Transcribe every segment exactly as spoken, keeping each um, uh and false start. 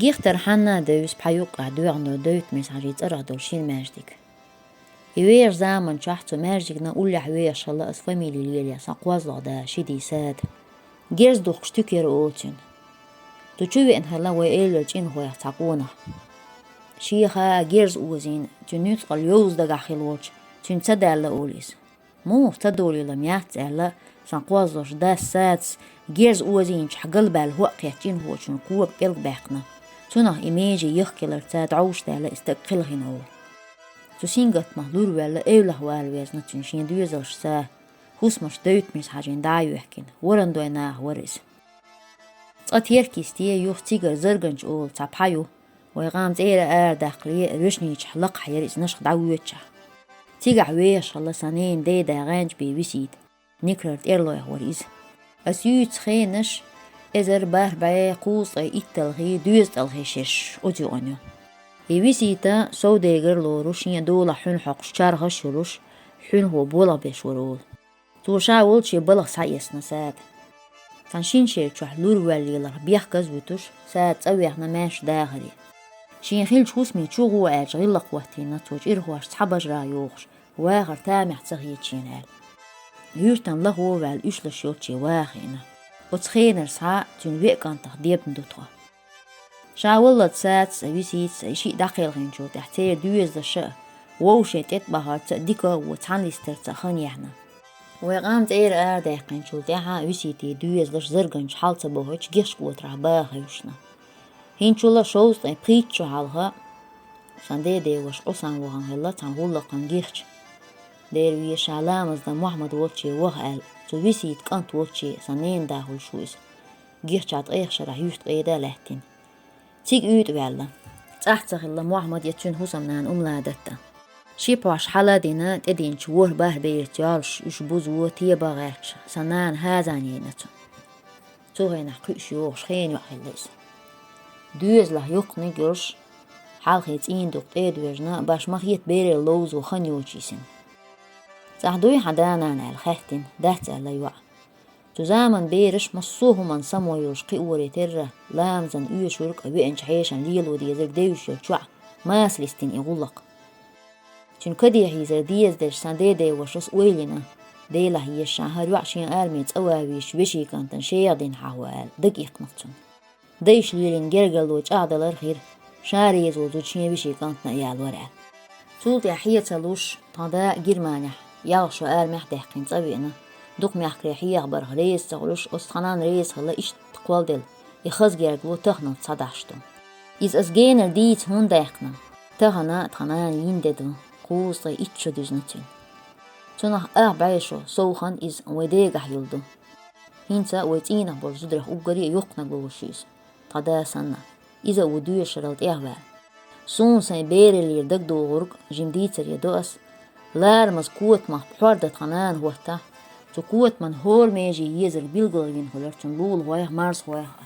Гихтар хьанна а девза пхьа юккъехь доьгӀна долу Девтмис Хьаьжин цӀарах долу шина маьждиг. И вехачу заманчохь цу маьждигна уллехь вехаш хилла аса фамили лелаяь сан кхозлагӀа да Шидин Сада. Герз духкуш туькера олу цуьнан. Цу чу веана хилла вай эвлара чӀинхойх цхьа къонах. Шеха а герз озийна, цуьнан нуьцкъала йовза дагахь хилла волчу цуьнан ца даьлла олу иза. Муха ца долийла яц аьлла, сан кхозлагӀчу дас Садас герз озийначохь галбаьлла хӀоъ кхетта чӀинхочун кога пӀелг баьккхина. Цунах и меже яхкаларца дӀовш даьлла и стаг кхелхина олу. Цу сингаттамах лур ваьлла эвлахь вала везна цуьнан шен доьзалш Са, хӀусамаш Девтмис Хьаьжин дӀа а йоьхкина, Варандойн наха вара иза. Цкъа Теркйисте, юха цигара Зарганча олу цхьа пхьа ю. Вай къам цӀера арадаккхале, Рушнийчохь лакхахь яра иза нашха дӀавоьдучохь. Цигахь вехаш хилла сан ненан деда гӀаьнча бен Висита. Никрара тӀерлойх вара иза. Ас юьйцу хенаш эзар бархӀ бӀе кхузткъе итталгӀий доьзткъалгӀий шераш оцу юкъана ю. И Висита совдегар лоруш, шен долахь хьуьнан хьокхуш чархаш а йолуш, хьуьнхо болх беш вара олу. Цо ша волчу балха схьаэцна Сада. Цхьана шина шер чохь лур ваьллаларх бехказа вуьтуш, Сада цӀа вехна маьрша дахаре. Шен хиллачу хӀусаме чу гӀо аьлча гӀиллакх хӀоттийна цо чӀирхошца цхьа бажарах йохуш, вахар тамехь ца хеташ шена аьлла. Юьртан лахо а ваьлла уьш лаш йолчу ваха хиъна. Оцу хенара схьа цуьнан веа кӀантах дебна ду тхо. Ша валлалц Садас а, Виситас а и шиъ дӀакхелхинчул тӀаьхьа церан доьзалаша а, вовшийн тӀетӀабахарца а дика а, цхьаьна листарца а хан яьхьна. Вай къам цӀера арадаьккхинчул тӀаьхьа Виситин доьзалаш Зарганча хьал ца бохуьйтуш Гихчу котарахь баха хевшна. ХӀинцачул а шовзткъе пхийтта шо хьалха сан деде ваша Ӏусан вахана хилла цхьана гӀуллакхана Гихча. Дера веза, ша ламаз дан Мохьмад волчу ваха аьлла, цу Виситан кӀант волчу сан ненан да хуьлуш ву иза. Гихча ткъех шарахь юьртан къеда а лаьттина. Цига уьйтӀа ваьлла. ЦӀахь ца хилла Мохьмад я цуьнан хӀусамнана Умладат а. Ши пхьош хьала а дина, тӀединчу ворхӀ-бархӀ бераца йолуш, уьш бузо, теба а гӀерташ, сан нана хаза а йина цунна. Цу хенахь кхуьуш йогӀуш хенан йоӀ хилла иза. Доьзалехь йоккханиг а йолуш, хьалхе цӀийнан дукъ тӀе а доьжна, баш ма-хетта бералла ловзо хан йоцуш йисина. «ЦӀахь дуй хьан да-нана?» аьлла хаьттина, «Дац», аьлла йоӀа. Цу заманан бераш массо а хӀуманна самавуьйлуш кхиоре терра, ламазан оьшург а, веанчу хьешана лело дезарг девзаш йолчу йоӀа маса листина и гӀуллакх. Цуьнан каде хьийзар деза дерш сан деде вашас ойла йина, Делахь еза, ша хӀара йоӀ шен арме цӀа ван везачу вешин кӀантана шеха дина хьахо аьлла, дага иккхинарг цунна. Дайша лелийна гергарло чӀагӀдалар а хир, ша реза волу зуда шен вешин кӀантана а ялор аьлла. Цул тӀаьхьа хье ца луш, тхан да Германехь, ялх шо армехь а даьккхина, цӀа веана, дукха мехкарий хьеха барх реза ца хуьлуш, оцу тхан нанна реза хилла иштта кхолладелла, и хаза гергарло таханалц схьадахьаш ду. Иза ас генара дийца хӀунда даьккхина? Тахана тхан нана йина де ду, кхузткъе итт шо дуьзна цуьнан. Цунах ах бӀе шо совхан иза вайн дегахь йолу ду. ХӀинца вайн цӀийнах болчу зударах уггаре а йоккханиг лоруш ю иза, тхан да санна. Иза а ву доьшурал тӀехваьлла. Суна сайн бераллера дагадогӀург жима дийцаре до ас. Ларамаза котамах пхьор дан тхан нана хӀоттахь, цу котаман хӀора меже езарг билгалвина хуьлура цуьнан лулахойх а, марзахойх а.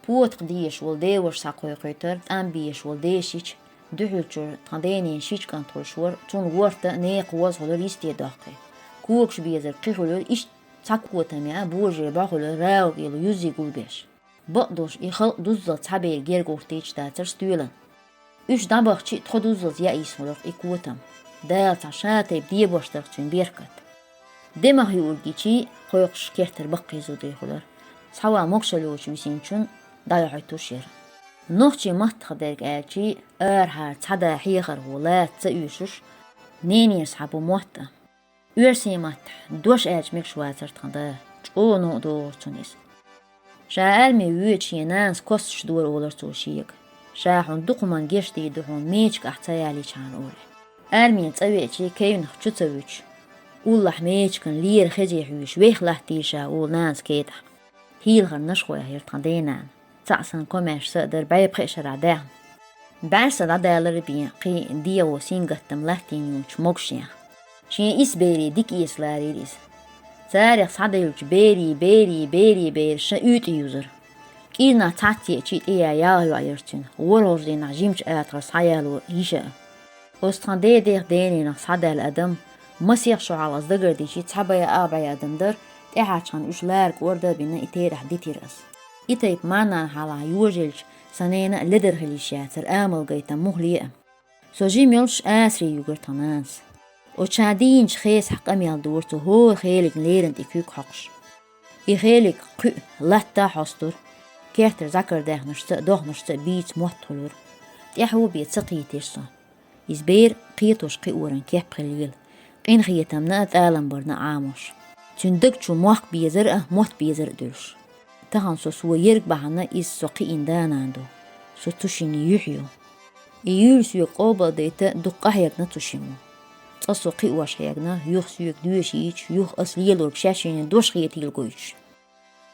Потакх дезаш волу деваша схьакхойкхуьйтура, тӀам безаш волу дешича, дуьхьалчуьра тхан денан шича кӀант хуьлуш вара, цунна ворта а, некха воза а хуьлура йисте доккхий. Когаш безарг кхин хуьлура, иштта цхьа котам яа, божарий бӀо хуьлура, Равгало юззий гулбеш. Бакъдолуш и халкъ дуззал цхьаберга герга гӀуртийча дацара стоьлан. Уьш дӀабахча а, тхо дуззалц яа йисна хуьлура и котам. Дала цхьа ша тайпа дебош дарх цуьнан беркат. Демах юург гичий, кхойкхуш кертара баккхий зуда хуьлура. Цхьаван могушалла йоцуш висинчун дӀайохьуьйтуш яра. Нохчийн маттах дерг аьлчий, арахьара цхьа да хьехархо лаца ца оьшуш, ненера схьа бу мотт а. Оьрсийн маттахь дош аьлча мегаш вацара тхан да, чӀогӀа новкъа догӀура цунна иза. Ша арме воьдучу шен нанас косташ дора олура цо шега. Ша хьуна дукха хӀуманна гечдийр ду хьуна мечиг ахь ца ялийчхьана олий. Армена цӀа веачий кевнах чу ца вуьтуш, уллохь мечиган лера хезе хьоьжуш вех латтийра ша олу нанас кетӀахь. ХӀийлахара Нашхойх яра тхан денана. Цхьаъ санна комаьрша са а дара, бӀе пхи шарахь даьхна. БӀаьрса дӀадалар а бен, кхин дегӀо сингаттам латтийна йолчу могушех. Шен исберийн дика эца ларийра иза. Царех схьаделлачу берийн, берийн, берийн бераша уьйтӀа юзара. КӀирнах цхьацца еачий тӀеяь ялх йоӀ яра цуьнан, ворхӀалгӀачу дийнахь жимачу атагӀара схьаяло йиша а. Оцу тхан дедех, дененах схьадаьлла адам, масех шо хьалха ас дагардичий цхьа бӀе, ах бӀе адам дара, тӀаьхьарчу хенахь уьш лара кӀорда а бина, и терахь дитира ас. И тайпа ма-нана хьалха йожаелча, Сан нана ледар хила йиш яцара амал гайтам мухле а. Со жима йолуш асаре югара тхан нанас. Оцу ша дийначу хесахь къамел дора цо хӀора хелиг лерина тӀе куьг хьокхуш. И хелиг кхуьу латта а хьостура. Кертара зӀакар даьхнашца а, дохнашца а бийца мотт хуьлура. ТӀаьхьо бен ца кхийтира со. Иза бер кхетош кхиоран кеп хилла йила, къинхетамна а, тӀалам барна а Ӏамош. Цуьнан даг чу мохк безар а, мотт безар а дуьллуш. Тахана со, со ерг бахьана иза со кхиийна да-нана ду. Со цу шинна юьхь ю. И юьйлу соьга къобалдайта дукха къахьегна цу шиммо. Цкъа со кхиош хьегна, юха соьга доьшийча, юха ас лелорг шаьшшинна дош хетийла гойтуш.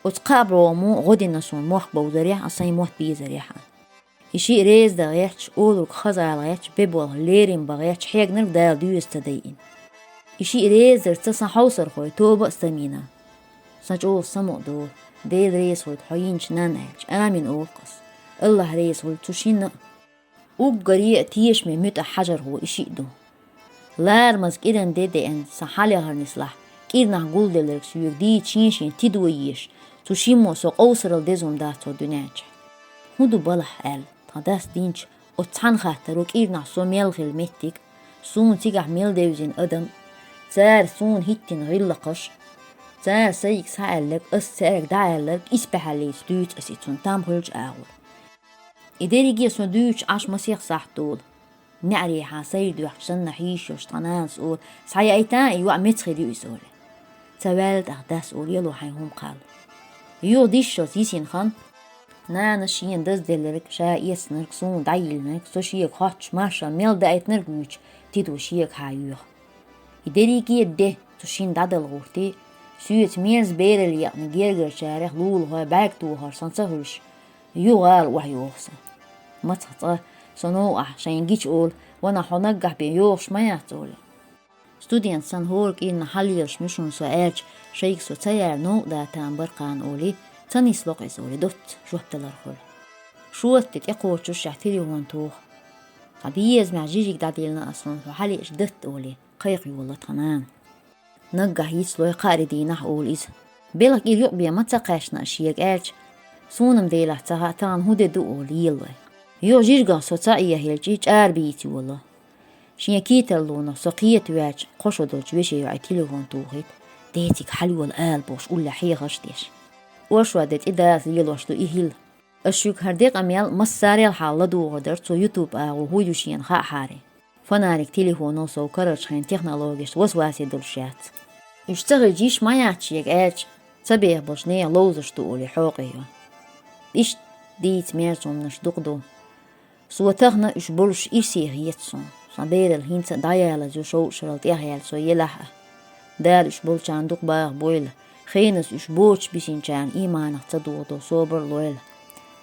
Оцу кхаа бӀомо гӀо дина суна мохк бовзарехь а, сайн мотт безарехь а. И шиъ реза дан гӀерташ, олург хаза ала гӀерташ, бе болх лерина бан гӀерташ, хьегнарг Дала доьза ца дайина. И шиъ реза дарца сан хьовсархой тоба а стамйина. Сан чӀогӀа самукъадолу, Дела резахуьйту хьо йинчу нанна аьлча, амин олу-кх ас. АллахӀ реза хуьлда цу шинна а. Уггаре а тешаме муьтӀахь хьажархо и шиъ ду. Ларамаза кӀиран де деана сан хьалаяхар нислахь, кӀирнахь гулделларг соьга дийца шен-шен тидо езаш, цу шиммо со къовсарал деза хӀума дац хӀокху дуьнен чохь. ХӀун ду балахь аьлла, тхан дас динчу оцу цхьана хаттаро кӀирнахь со мел хилла меттиг, суна цигахь мел девзина адам, цара суна хӀиттина гӀиллакхаш, цара сайга схьааьлларг, ас цаьрга дӀааьлларг исбаьхьаллица дуьйцу ас и цунна там хуьлучу агӀор. И дерриге а со дуьйцуш Ӏаш масех сахьт долу. НеӀарехьа сайра доьхча санна хьийшош тхан нанас олу, схьаяйта а, и йоӀ меца хир ю иза олу. Ца ваьлла тӀаккха дас олу, яло хьайн хӀума кхалла. Юха дишшалц йисина хан. Нана шена дазделларг, ша эцнарг, суна дӀайиллинарг, со шега хоттуш маршалла мел даийтинарг вуьйцу, тидо шега хьан йоьху. И дерриге а де цу шинна дӀадала гӀуртий, соьца мерза бералла екъна гергарчарех лулахой бӀаьрг тохар сан ца хуьлуш, юха гӀала охьайоху сан. Мацах цкъа, со новкъахь шайна гича олу, ванах хьо наггахь бен йохуш ма яц олу. Студент санна хӀора кӀирнахь хьалелаш муьшунна со аьлча, шайга со ца яьлла новкъа датан бара кхана олий, ца нисло-кх иза олий, доцца жоп далар хуьлу. Шота де тӀекхочушехь телефон туху. Цхьа безамехь жижиг дӀадиллина ас хьуна, хьо хьалеаш дац олий, кхайкха йолало тхан нана. Наггахь йицлой, кхаари дийнахь олу иза. Белхан кӀира юкъа бен ма ца кхаьчна ас шега аьлча, суна-м делахь ца хаьа, тахана хӀун де ду олу, елалой. Юха жижигах со ца Ӏехаелча, чӀара бийца йолало. Шен кийтарлонах со кхета ваьлча, кхо шо долчу вешин йоӀе телефон тухийта, дециг хьалайола ала бохуш, уллехь хьехарш а деш. Оршот де тӀе даза лелош ду и хӀилла. Ас шуьга хӀара де къамел массарел хьалха ладугӀур дара, цо YouTube агӀо хӀун ю шена хаахьара. Фонарик телефоно сов карарчу хенан технологешца васвасе долуш яц. Уьш ца хилча йиш ма яц шега аьлча, ца беха болчу нехан ловзуш ду олий хьокъе йо. Иштта дийца мерза хӀуманаш дукха ду. Со тахана уьш болуш ирсе хета суна. Сан бералла хӀинца а дӀаялаза ю шовзткъа шарал тӀехъяьлла со елахь а. Дала уьш болчарна дукха баха бойла, хеназа уьш боцуш бисинчарна ийманах ца догӀу собар а лойла.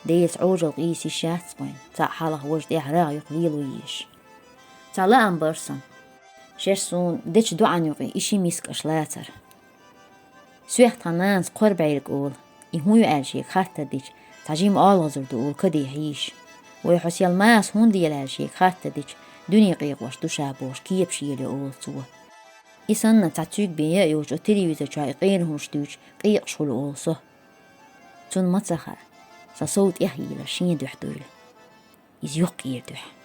Делаца Ӏожалла къийса йиш яц вайн, цхьаъ хьалха важа тӀехь рагӀ юкъа лело езаш. Цхьа лаам бара сан. Шаьш суна дечу доӀан юкъе и ши миска аша лацара. Соьх тхан нанас кхор бӀаьрг олу, и хӀун ю аьлла шега хаттар дича, цхьа жима олхазар ду олу каде хьийша. Вай хьо сел маса хӀунда лела аьлла шега хаттар дича, дуьне къекъош ду ша бохуш кепаш елайо олу цо. И санна цхьа цуьг бен яа йоцуш оцу телевизор чохь и къера хӀумаш дуьйцуш къекъаш хуьлу олу со. Цунна ма ца хаьа, сан сов тӀехъйийлар шен дуьхьа дуйла. Иза йоккха эр дуьхьа.